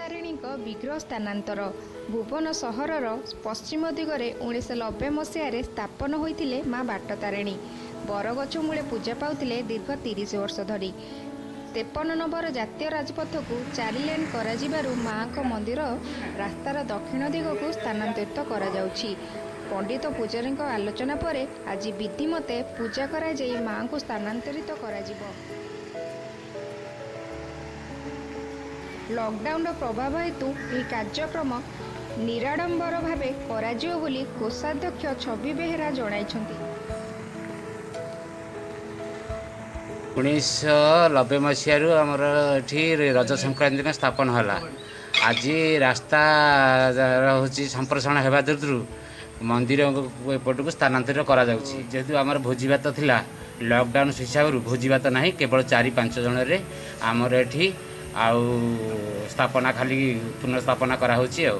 ବାଟତାରିଣୀଙ୍କ ବିଗ୍ରହ ସ୍ଥାନାନ୍ତର। ଭୁବନ ସହରର ପଶ୍ଚିମ ଦିଗରେ 1990 ମସିହାରେ ସ୍ଥାପନ ହୋଇଥିଲେ ମା ବାଟତାରିଣୀ। ବରଗଛ ମୂଳେ ପୂଜା ପାଉଥିଲେ ଦୀର୍ଘ 30 ବର୍ଷ ଧରି। 53 ନମ୍ବର ଜାତୀୟ ରାଜପଥକୁ 4 ଲେନ୍ କରାଯିବାରୁ ମାଙ୍କ ମନ୍ଦିର ରାସ୍ତାର ଦକ୍ଷିଣ ଦିଗକୁ ସ୍ଥାନାନ୍ତରିତ କରାଯାଉଛି। ପଣ୍ଡିତ ପୂଜାରୀଙ୍କ ଆଲୋଚନା ପରେ ଆଜି ବିଧିମତେ ପୂଜା କରାଯାଇ ମାଙ୍କୁ ସ୍ଥାନାନ୍ତରିତ କରାଯିବ। ଲକଡାଉନର ପ୍ରଭାବ ହେତୁ ଏହି କାର୍ଯ୍ୟକ୍ରମ ନିରାଡ଼ମ୍ବର ଭାବେ କରାଯିବ ବୋଲି କୋଷାଧ୍ୟକ୍ଷ ଛବି ବେହେରା ଜଣାଇଛନ୍ତି। 1990 ମସିହାରୁ ଆମର ଏଠି ରଜ ସଂକ୍ରାନ୍ତି ଦିନ ସ୍ଥାପନ ହେଲା। ଆଜି ରାସ୍ତା ହେଉଛି ସମ୍ପ୍ରସାରଣ ହେବା ଦୃଷ୍ଟିରୁ ମନ୍ଦିର ଏପଟକୁ ସ୍ଥାନାନ୍ତରିତ କରାଯାଉଛି। ଯେହେତୁ ଆମର ଭୋଜିଭାତ ଥିଲା, ଲକଡାଉନ୍ ହିସାବରୁ ଭୋଜିଭାତ ନାହିଁ, କେବଳ 4-5 ଜଣରେ ଆମର ଏଠି ଆଉ ସ୍ଥାପନା ଖାଲି ପୁନଃସ୍ଥାପନା କରାହେଉଛି। ଆଉ